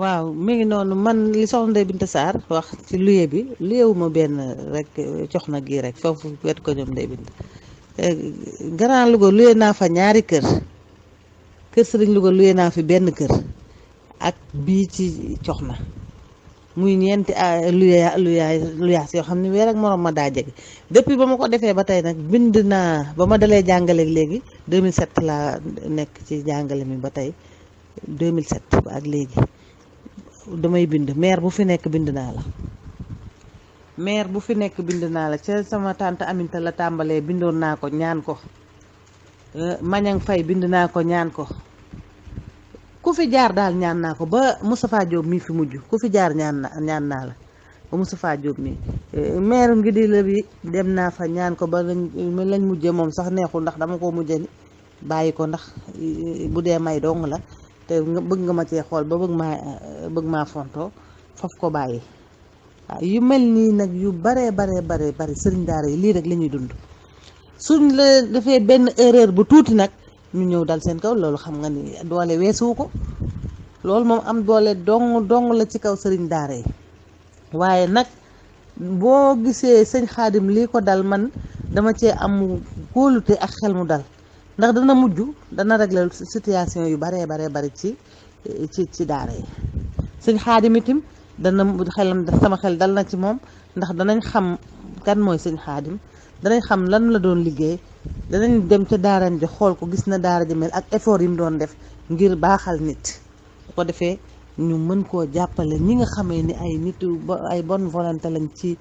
waaw mi ngi noonu man li soxna Ndeye Binta Sarr wax ci luye bi luyewuma benn rek jox na gii rek foofu wet ko ñoom Ndeye Binta Grand Louga luye naa fa ñaari kër Sëriñ Louga luye naa fi benn kër ak bii ci cox na muy ñeenti luyaas yoo xam ne weer ak morom ma daa jege depuis ba ma ko defee ba tey nag bind naa ba ma dalee jàngale léegi 2007 laa nekk ci jàngale mi ba tey 2007 ba ak léegi damay bind maire bu fi nekk bind naa la maire bu fi nekk bind naa la ca sama tante Aminta la tàmbalee bindoon naa ko ñaan ko Mañang Fay bind naa ko ñaan ko ku fi jaar daal ñaan naa ko ba Moustapha Diop mii fi mujj ku fi jaar ñaan naa la ba Moustapha Diop mii maire ngi di la bi dem naa fa ñaan ko ba lañ mujje moom sax neexul ndax dama ko mujje ni bàyyi ko ndax bu dee may dong la te bëgg nga ma cee xool ba bëgg maa fontoo faf ko bàyyi waaw yu mel nii nag yu bare bari sëriñ daara yi lii rek la ñuy dund suñ la defee benn erreur bu tuuti nag ñu ñëw dal seen kaw loolu xam nga ni doole weesuwu ko loolu moom am doole dong la ci kaw sëriñ daara yi waaye nag boo gisee sëñ Xaadim lii ko dal man dama cee am kóolute ak xel mu dal ndax dana mujj dana régler situation yu bari ci daara yi sëñ Xaadim itam dana sama xel dal na ci moom ndax danañ xam kan mooy sëñ Xaadim danañ xam lan la doon liggéey danañ dem ca daaram ji xool ko gis na daara ji mel ak effort yi mu doon def ngir baaxal nit bu ko defee ñu mën koo jàppale ñi nga xamee ni ay ay bonne volonté lañ ci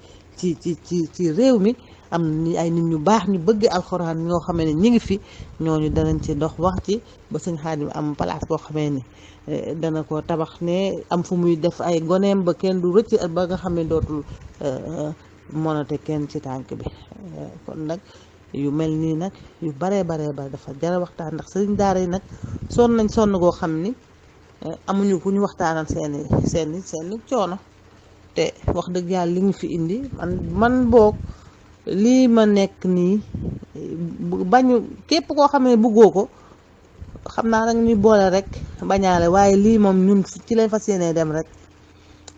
réew mi am ni ay nit ñu baax ñu bëgg alxuraan ñoo xamee ne ñi ngi fi ñooñu danañ ci dox wax ci ba sëñ Xaadim am place boo xamee ni dana ko tabax ne am fu muy def ay goneem ba kenn du rëcc ba nga xam ne dootul monote kenn ci tànk bi kon nag yu mel nii nag yu bare dafa jara waxtaan ndax sëriñ daara yi nag sonn goo xam ni amuñu ku ñu waxtaanal seeni coono te wax dëgg yàlla li ñu fi indi man boog lii ma nekk nii bañu képp koo xam ne bëggoo ko xam naa nag ñuy boole rek bañaale waaye lii moom ñun ci lañ fas yéenee dem rek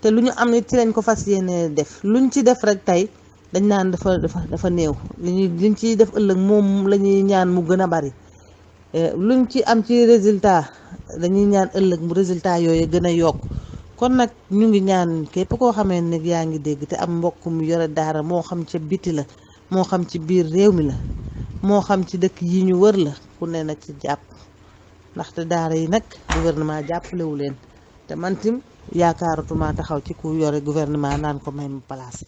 te lu ñu am nit ci lañ ko fas yéenee def luñ ci def rek tey dañ naan dafa néew liñ ciy def ëllëg moom la ñuy ñaan mu gën a bari luñ ci am ci résultat dañuy ñaan ëllëg mu résultat yooyu gën a yokk kon nag ñu ngi ñaan képp koo xamee ne yaa ngi dégg te am mbokk mu yore daara moo xam ca biti la moo xam ci biir réew mi la moo xam ci dëkk yi ñu wër la ku ne na ci jàpp ndaxte daara yi nag gouvernement jàppalewu leen te man tim yaakaaratuma taxaw ci ku yore gouvernement naan ko may ma place